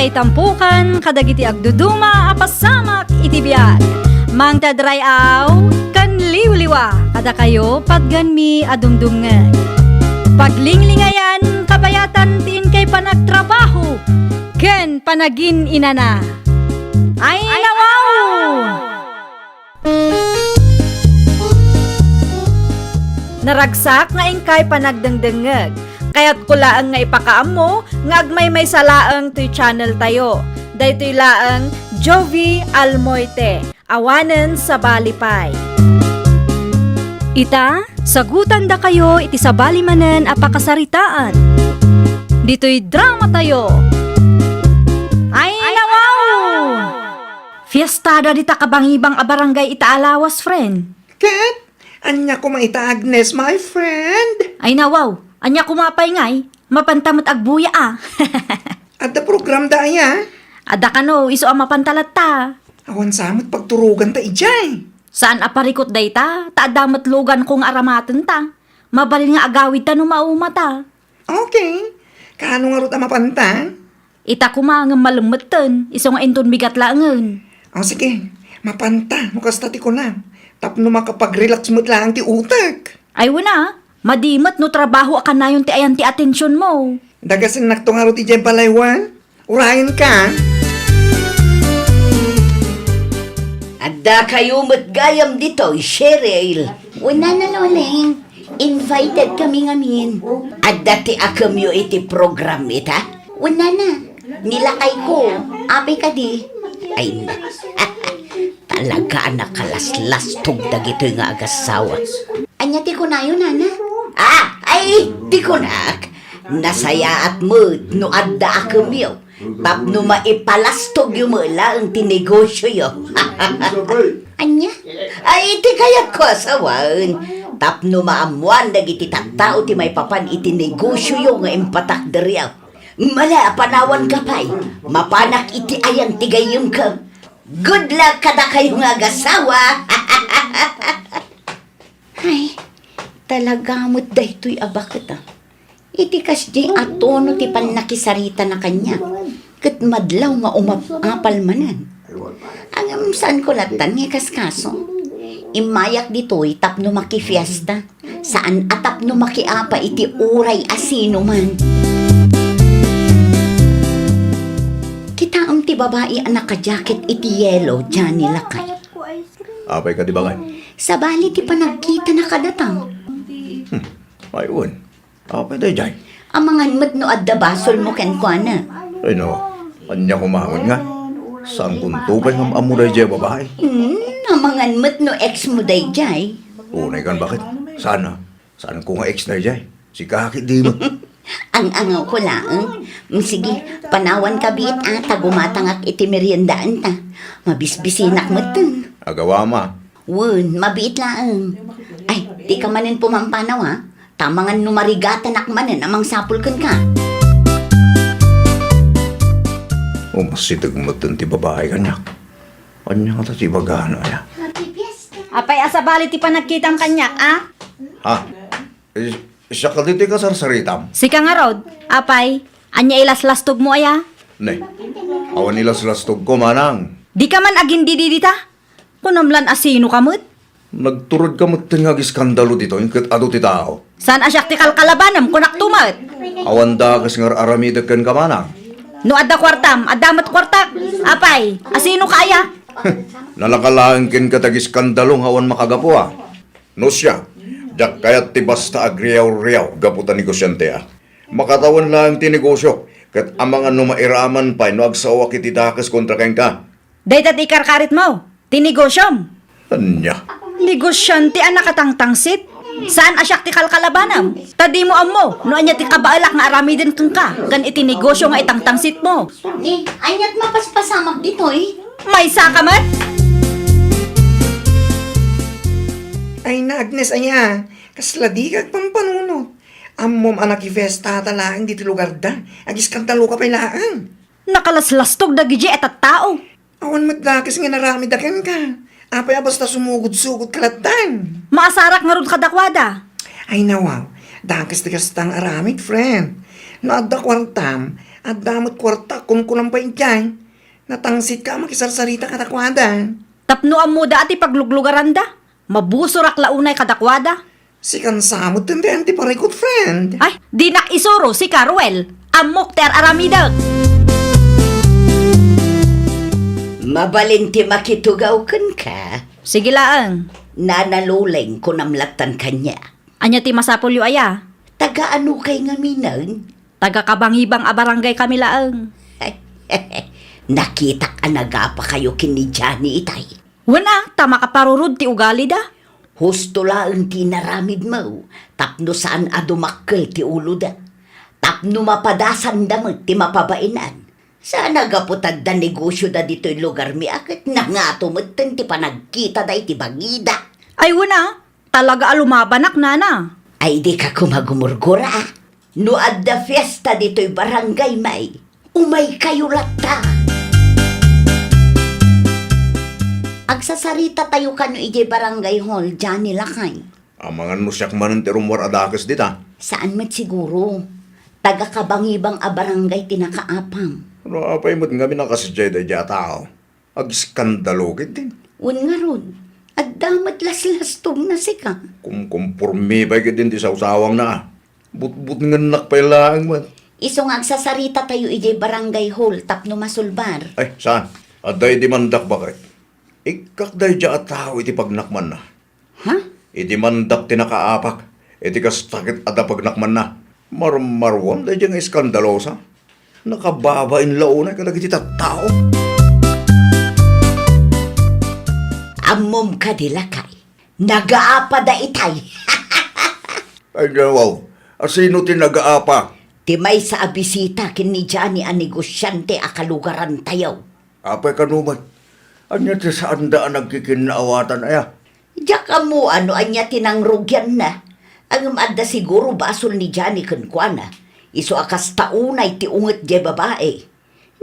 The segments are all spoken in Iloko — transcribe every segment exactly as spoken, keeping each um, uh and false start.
Itampukan kadagiti agduduma a pasamak iti biag. Mangted ray-aw ken liwliwa kadakayo patganmi a dumdumngeg. Paglinglingayan kabayatan ti inkay panagtrabaho ken panagin-inana. Ay, nawaw! Naragsak nga inkay panagdengdengngeg. Kayatko laeng nga ipakaammo nga agmaymaysa laeng toy channel tayo. Daytoy laeng Jovie Almoite, awanen sabali pay. Ita, sagutandakayo iti sabali manen a pakasaritaan. Ditoy drama tayo. Ay, nawaw! Fiestada dita kabangibang a barangay ita a lawas, friend. Ket? Ania koma ita, Agnes, my friend? Ay, nawaw. Ania koma pay ngay? Mapanta met agbuya a. Adda programda aya? Adda kano, isu a mapanta latta. Awan sa met pagturoganta idiay. Saan a parikut dayta, ta adda met luganko nga aramatenta. Mabalin nga agawidta no maumata. Okay. Kaano ngarud a mapanta? Ita koma ngem malemmetten, isu nga inton bigat laengen. O sige, mapanta no kasta ti kunam, tapno makapag-relax met laeng ti utek. Ay wen a, madi met no trabaho a kanayon ti ayan ti atensionmo. Dagasennakto ngarud idiay balay wen? Urayenka. Addakayo met gayam ditoy, Cheryl. Wen a, Nana Loleng, invited kami ngamin. Adda ti akemyo iti program ita? Wen, Nana, ni lakayko, apay kadi? Ay, na. Talaga a nakalaslastog dagitoy nga agassawa. Ania ti kunayo, Nana? Ah, ay, ti kunak, nasayaat met no adda akemyo tapno maipalastogyo met laeng ti negosioyo. Ania? Ay, ti kayatko a sawen, tapno maammoan dagiti tattao ti maipapan iti negosioyo nga impatakderyo. Mala a panawanka pay, mapanak iti ayan ti gayyemko. Good luck kadakayo nga agasawa! Ay, talaga met daytoy a baket, a. Iti kasdiay a tono ti pannakisaritana kaniak, ket madlaw nga umap-apal manen. Ngem saanko lattan nga ikaskaso. Immayak ditoy tapno makifiesta, saan a tapno makiapa iti uray a sino man. Kitaem ti babai a nakajaket iti yelo, Johnny, lakay. Apay kadi, baket? Sabali ti panagkitana kadata. Hmm. Ay, wen. Apay daydiay? Amangan met no adda basolmo kenkuana. Ay, no. Ania koma met nga? Saankonto pay nga am-ammo daydiay a babai. Hmm, amangan met no ex mo daydiay. Unay kan, baket? Saan a? Saanko nga ex daydiay? Sika ket di met. Ang-angawko laeng. Mm, sige, panawanka biit a, ta gumatangak iti meriendaanta. Mabisbisinak metten. Agawam a. Wen, mabiit laeng. Ay, dika manen pumampanaw a. Ta amangan no marigatanak manen a mangsapul kenka. Umasideg metten ti babai kaniak. Ania ngata ti ibagana, aya? Apay a sabali ti panagkitam kaniak, a? Ha? Is-, siak kadi ti kasarsaritam? Sika ngarud, apay, ania ilaslastogmo aya? Ne, awan ilaslastogko, manang. Dika man agindidi dita? Kunam lan a sinoka met? Nagturedka metten nga agiskandalo ditoy, ket adu ti tao. Saan a siak ti kalkalabanem, kunakto met. Awan dakes nga ar-aramidek kenka, manang. No adda kuartam, adda met kuartak. Apay, a sinoka aya? Nalaka laeng kenka ti agiskandalo nga awan makagapu a. No siak, diak kayat ti basta agriaw-riaw gapu ta negosiante a. Makatawen laeng ti negosio, ket amangan no mairaman pay no agsawak iti dakes kontra kenka. Dayta ti ikarkaritmo, ti negosiom. Ania? Negosiante a nakatangtangsit? Saan a siak ti kalkalabanem? Ta dimo ammo no ania ti kabaelak nga aramiden kenka ken iti negosio nga itangtangsitmo. Ni, aniat mapaspasamak ditoy? Maysaka met? Ay na, Agnes, aya, kasla dika agpampanunot. Ammom a nakifestata laeng ditoy lugarda. Agiskandaloka pay laeng. Nakalaslastog dagidiay a tattao. Awan met dakes nga inaramidda kenka. Apay a basta sumugod-sugodka lattan? Maasarak ngarud kadakuada. Ay, nawaw. Dakes ti kasta nga aramid, friend. No adda kuartam, Adda met kuarta, kunkunam pay idiay. Natangsit ka a makisarsarita kadakuada. Tapno ammoda a ti pagluglugaranda, mabusorak la unay kadakuada. Sikan sa met ti parikut, friend. Ay, dinak isuro, sika, Ruel. Ammok ti ar-aramidek. Mabalin ti makitugaw kenka. Sige laeng. Nana Luleng, kunam lattan kaniak. Ania ti masapulyo aya? Taga-ano kay ngaminen? Taga-Kabangibang a barangay kami laeng. Nakitak a nagapakayo ken ni Johnny itay. Wen a, ta makaparurod ti ugalida. Husto laeng ti inaramidmo tapno saan a dumakkel ti uloda. Tapno mapadasanda met ti mapabaenan. Saan a gapu ta adda negosioda ditoy lugarmi a ket nangato metten ti panagkitada iti bangida. Ay, wen a, talaga a lumabanak, nana. Ay, dika koma gumurgura. No adda fiesta ditoy barangay, may, umaykayo latta. Agsasaritatayo kano idiay barangay hall, Johnny, lakay. Amangan no siak manen ti rummuar a dakes dita. Saan met siguro. Taga-Kabangibang a barangay ti nakaapam. No apay met ngamin a kas idiay daydiay a tao? Agiskandalo ketdin. Wen ngarud, adda met laslastogna sika. Kumkumpormi pay ketdin ti sawsawangna. Butbutngennak pay laeng met. Isu nga agsasarita tayo idiay barangay hall tapno masulbar. Ay, saan? Adda idimandak baket. Ikkak daydiay a tao iti pagnakmanna. Ha? Idimandak ti nakaapak, iti kasta ket adda pagnakmanna. Marmaruam daydiay nga iskandalosa. Nakababain la unay kadagiti tattao. Ammom kadi, lakay, nagaapada itay. Ay, wow. Asino ti nagaapa? Ti maysa a bisita ken ni Johnny a negosiante a kalugarantayo. Apay kano met? Ania ti saanda a nagkikinnaawatan aya? Diak ammo no ania ti nangrugianna. Ngem adda siguro basol ni Johnny kenkuana. Isu a kasta unay ti unget diay babai.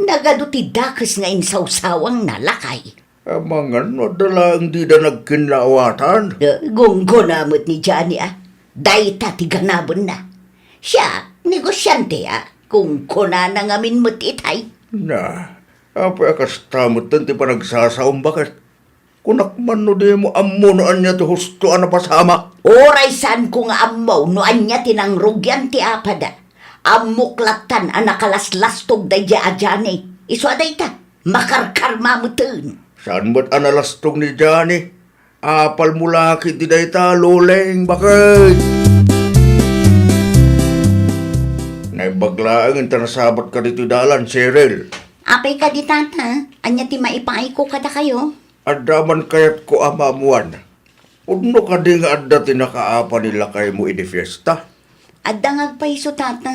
Nagadu ti dakes nga insawsawangna, lakay. Amangan no adda laeng dida nagkinnaawatan. Eh, gunggona met ni Johnny a. Dayta ti ganabenna. Siak, negosiante a. Kunkunana ngamin met itay. Na, apay a kasta metten ti panagsasaom, baket? Kunak man no dimo ammo no ania ti husto a napasamak. Uray saanko nga ammo no ania ti nangrugian ti apada. Ammok lattan a nakalaslastog daydiay a Johnny. Isu a dayta, makarkarma metten. Saan met a nalastog ni Johnny? Apalmo la ketdi dayta, Luleng, baket? Naimbag laeng ta nasabatka ditoy dalan, Cheryl. Apay kadi, tata? Ania ti maipaayko kadakayo? Adda man kayatko a maammuan. Pudno kadi nga adda ti nakaapa ni lakaymo idi fiesta? Adda nga agpayso, tata.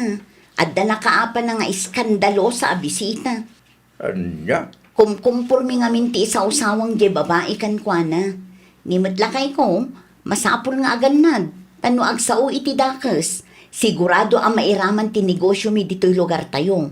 Adda nakaapana nga iskandalosa a bisita. Ania? Kumkumpormi ngamin ti isawsawang diay babai kenkuana. Ni met lakayko, masapul nga agannad, ta no agsao iti dakes, sigurado a mairaman ti negosiomi ditoy lugartayo.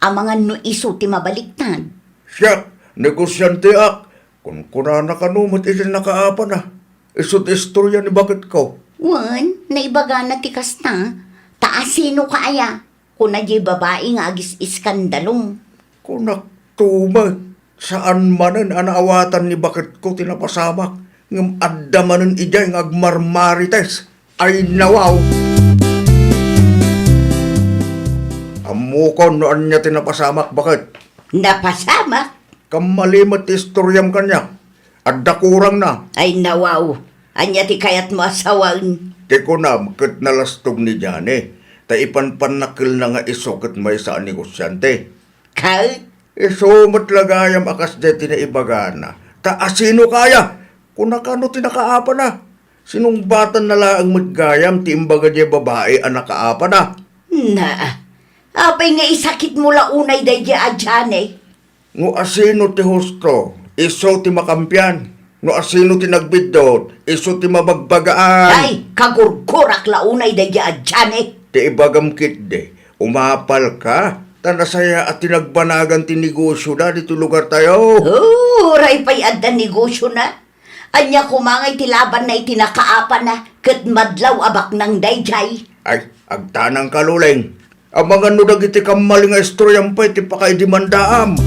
Amangan no isu ti mabaliktad. Siak, negosianteak, kunkunana kano met iti nakaapana. Isu ti istoria ni baketko. Wen, naibagana ti kasta. Ta asinoka aya? Kuna diay babai nga agis-iskandalo. Kunakto met, saan manen a naawatan ni baketko ti napasamak, ngem adda manen idiay nga agmarmarites. Ay, nawaw! Ammokon no ania ti napasamak, baket. Napasamak? Kammali met ti istoriam kaniak. Adda kurangna. Ay, nawaw! Ania ti kayatmo a sawen? Ti kunam ket nalastog ni Johnny, ta ipanpannakkelna nga isu ket maysa a negosiante. Ket? Isu met la gayam a kasdiay ti naibagana. Ta asinoka aya? Kunaka no ti nakaapana. Sinungbatanna laeng met gayam ti imbaga diay babai a nakaapana. Na, apay nga isakitmo la unay daydiay a Johnny? No asino ti husto, isu ti makampian. No asino ti nagbiddut, isu ti mabagbagaan. Ay, kagurgurak la unay daydiay a Johnny. Ti ibagam ketdi, umapalka, ta nasayaat ti nagbanagan ti negosioda ditoy lugartayo. Oh, uray pay adda negosiona. Ania koma ngay ti labanna iti nakaapana ket madlaw a baknang daydiay? Ay, agtanangka, Luleng. Amangan no dagiti kammalin nga istoriam pay ti pakaidemandaam.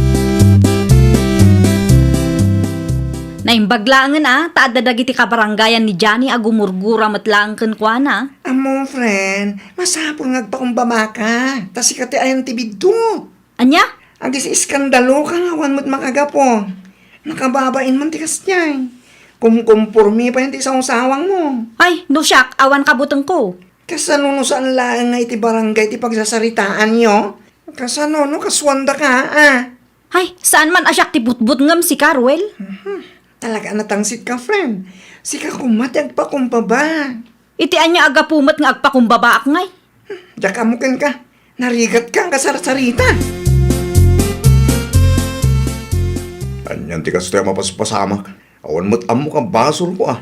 Naimbag laengen a, ta adda dagiti kabarangayan ni Johnny a gumurgura met laeng kenkuana. Ammo, friend, masapul nga agpakumbabaka, ta sika ti ayan ti biddut. Ania? Agis-iskandaloka nga awan met makagapu. Nakababain man ti kasdiay. Kumkumpormi pay ti sawsawangmo. Ay, no siak, awan kabutengko. Kasano no saan laeng nga iti barangay ti pagsasaritaanyo? Kasano no kasuandaka, a? Ay, saan man a siak ti butbutngem, sika, Ruel? Mhm. Talaga a natangsit ka, friend. Sika koma ti agpakumbaba. Iti ania a gapu met nga agpakumbabaak ngay? Diak ammo kenka. Narigatka nga sarsarita. Anian ti kastoy a mapaspasamak? Awan met ammok a basolko a.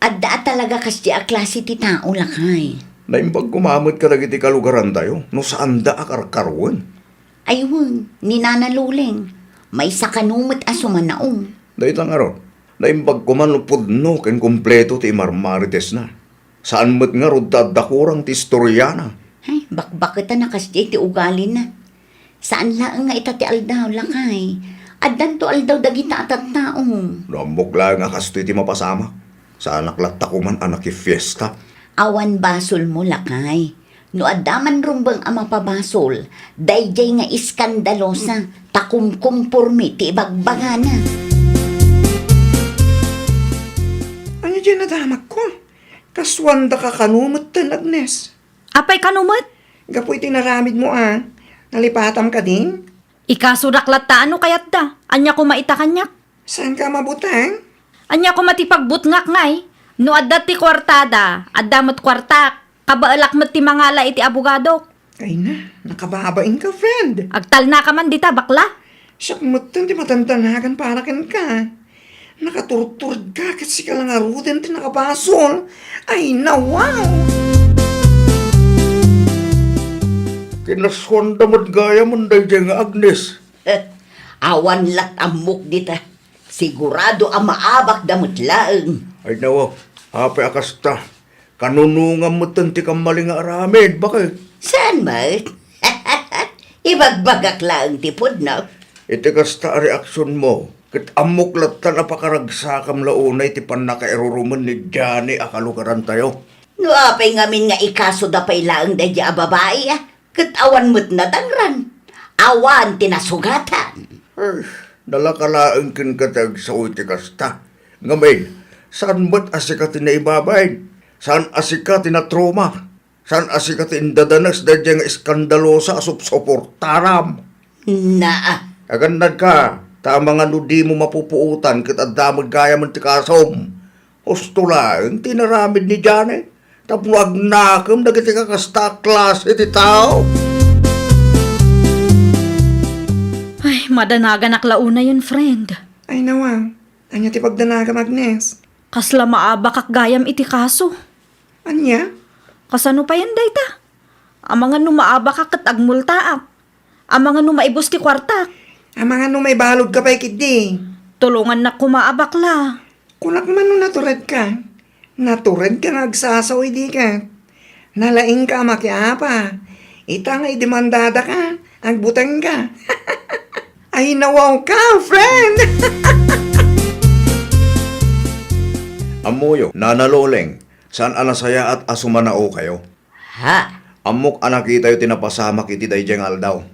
Adda a talaga kasdi a klase ti tao, lakay. Naimbag koma met kadagiti kalugarantayo no saanda a karkaruen. Ay wen, ni Nana Luleng, maysa kano met a sumanaom. Dayta ngarud, naimbag koma no pudno ken kompleto ti imarmaritesna. Saan met ngarud ta adda kurang ti istoriana. Ay, bakbaketan a kasdiay ti ugalina. Saan laeng nga ita ti aldaw, lakay. Addanto aldaw dagita a tattao. No ammok laeng a kastoy ti mapasamak, saanak latta koman a nakifiesta. Awan basolmo, lakay. No adda man rumbeng a mapabasol, daydiay nga iskandalosa, ta kumkumpormi ti ibagbagana. Ania diay nadamakko? Kasuandaka kano metten, Agnes? Apay kano met? Gapu iti naramidmo a, nalipatam kadi? Ikasodak latta no kayatda. Ania koma ita kaniak? Saanka a mabuteng? Ania koma ti pagbutngak ngay? No adda ti kuartada, adda met kuartak. Kabaelak met ti mangala iti abogadok. Ay na, nakababainka, friend. Agtalnaka man dita, bakla. Siak metten ti madandanagan para kenka. Nakaturturedka ket sika la ngaruden ti nakabasol. Ay, nawaw! Kinasuanda met gayamen daydiay nga Agnes. Awan lat ammok dita. Sigurado a maabakda met laeng. Ay, nawaw. Apay a kasta? Kanunongam metten ti kammalin nga aramid, bakit? Saan met? Ibagbagak laeng ti pudno. Iti kasta a reaksionmo, ket ammok latta a pakaragsakam la unay ti pannakairurumen ni Johnny a kalugarantayo. No apay ngamin nga ikasoda pay laeng daydiay a babai, a? Ket awan met nadangran. Awan ti nasugatan. Ay, nalaka laeng kenka ti agsao iti kasta. Ngamin, saan met a sika ti naibabain? Saan a sika ti natroma? Saan a sika ti indadanes daydiay nga iskandalosa a supsuportaram? Naa. Agannadka, ta amangan no dimo mapupuotan ket adda met gayamen ti kasom. Husto laeng ti inaramid ni Johnny tapno agnakem dagiti kakasta a klase ti tao. Ay, madanaganak la unayen, friend. Ay, nawa. Ania ti pagdanagam, Agnes? Kasla maabakak gayam iti kaso. Ania? Kasano payen dayta? Amangan no maabakak ket agmultaak. Amangan no maibus ti kuartak. Amangan no maibaludka pay ketdi. Tulongannak koma a bakla. Kunak man no naturedka. Naturedka nga agsasao idi ket. Nalaingka a makiapa. Ita nga idemandadaka, agbutengka. Ay, nawawka, friend! Ammoyo, Nana Loleng, saan a nasayaat a sumanaokayo? Ha? Ammok a nakitayo ti napasamak iti daydiay nga aldaw.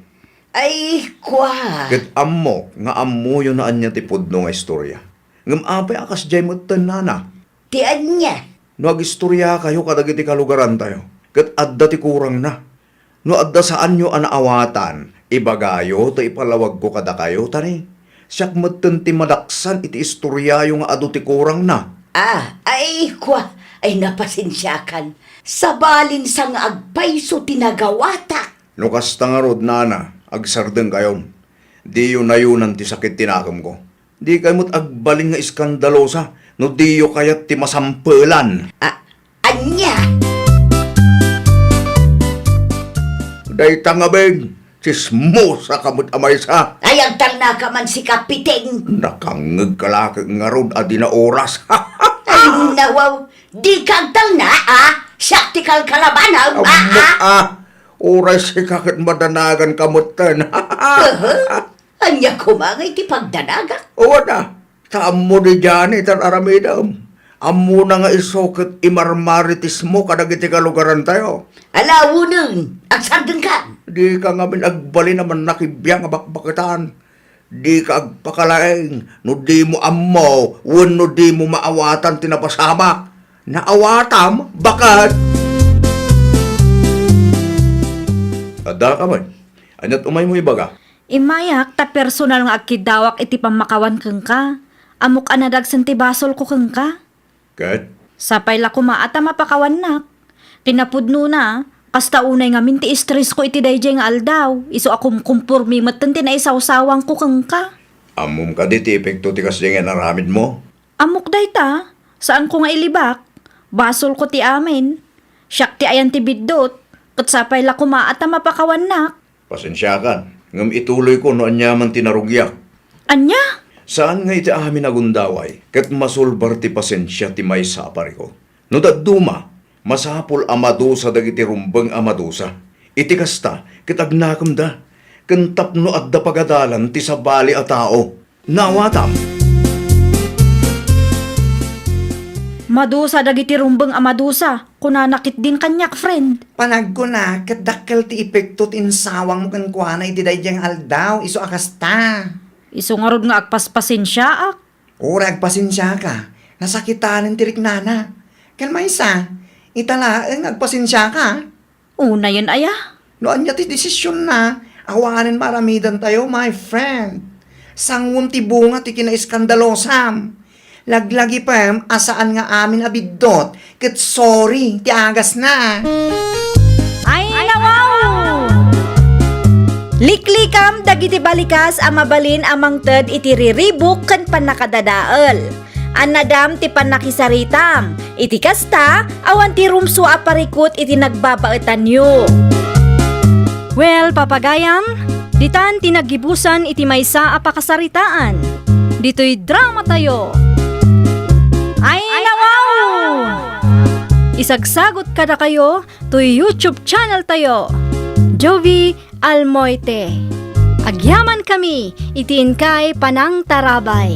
Ay, kua. Ket ammok nga ammoyo no ania ti pudno nga istoria. Ngem apay a kasdiay metten, Nana? Ti ania? No agistoriakayo kadagiti kalugarantayo, ket adda ti kurangna. No adda saanyo a naawatan, ibagayo ta ipalawagko kadakayo, ta ni, siak metten ti madaksan iti istoriayo nga adu ti kurangna. Ah, ay, kua, ay napasensiakan. Sabalin sa nga agpayso ti nagawatak. No kasta ngarud, Nana, agsardengkayon. Diyo nayunan ti sakit ti nakemko. Dikay met agbalin nga iskandalosa no diyo kayat ti masampelan. A-, ania? Dayta ngamin, tsismosa ka met a maysa. Ay, agtalnaka man, sika, Piting. Nakangngegka la ket ngarud a di na oras. Ay, nawaw, dika agtalna, a? Siak ti kalkalabanam, a, Ammok, a? a. Uray sika ket madanaganka metten. Aha. Ania koma nga iti pagdanagak? Awan a, ta ammo ni Johnny ti ar-aramidem. Ammona nga isu ket imarmaritismo kadagiti kalugarantayo. Ala, Wuneng, agsardengkan. Dika ngamin agbalin a mannakibiang a bakbaketan. Dika agpakalaing no dimo ammo wenno dimo maawatan ti napasamak. Naawatam, baket. Adda ka met. Ania't umaymo ibaga? Immayak ta personal nga agkiddawak iti pammakawan kenka. Ammok a nadagsen ti basolko kenka. Ket? Sapay la koma a ta mapakawannak. Kinapudnona, kasta unay ngamin ti estresko iti daydiay nga aldaw, isu a kumkumpormi metten ti naisawsawangko kenka. Ammom kadi ti epekto ti kasdiay nga inaramidmo? Ammok dayta, saanko nga ilibak. Basolko ti amin. Siak ti ayan ti biddut, ket sapay la koma a ta mapakawannak. Pasensiakan, ngem ituloyko no aniaman ti narugiak. Ania? Saan nga iti amin a gundaway, ket masulbar ti pasensia ti maysa a parikut. No dadduma, masapul a madusa dagiti rumbeng a madusa. Iti kasta, ket agnakemda, ken tapno adda pagadalan ti sabali a tao. Naawatam. Madusa dagiti rumbeng a madusa, kunana ketdin kaniak, friend. Panagkuna, ket dakkel ti epekto ti insawangmo kenkuana iti daydiay nga aldaw, isu a kasta. Isu ngarud nga agpaspasensiaak. Uray agpasensiaka, nasakitanen ti riknana. Ken maysa, ita laeng nga agpasensiaka. Unayen aya? No ania ti desisionna, awanen maaramidantayo, my friend. Sanguem ti bunga ti kinaiskandalosam. Laglagipem a saan nga amin a biddut, ket sorry ti agasna. Ay, nawaw! Liklikam dagiti balikas a mabalin a mangted iti riribuk ken pannakadadael. Annadam ti pannakisaritam. Iti kasta, awan ti rumsua a parikut iti nagbabaetanyo. Well, papagayam, ditan ti naggibusan iti maysa a pakasaritaan. Ditoy dramatayo. Ay, nawaw! Isagsagut kadakayo toy YouTube channeltayo. Jovi Almoite. Agyamankami iti inkay panangtarabay.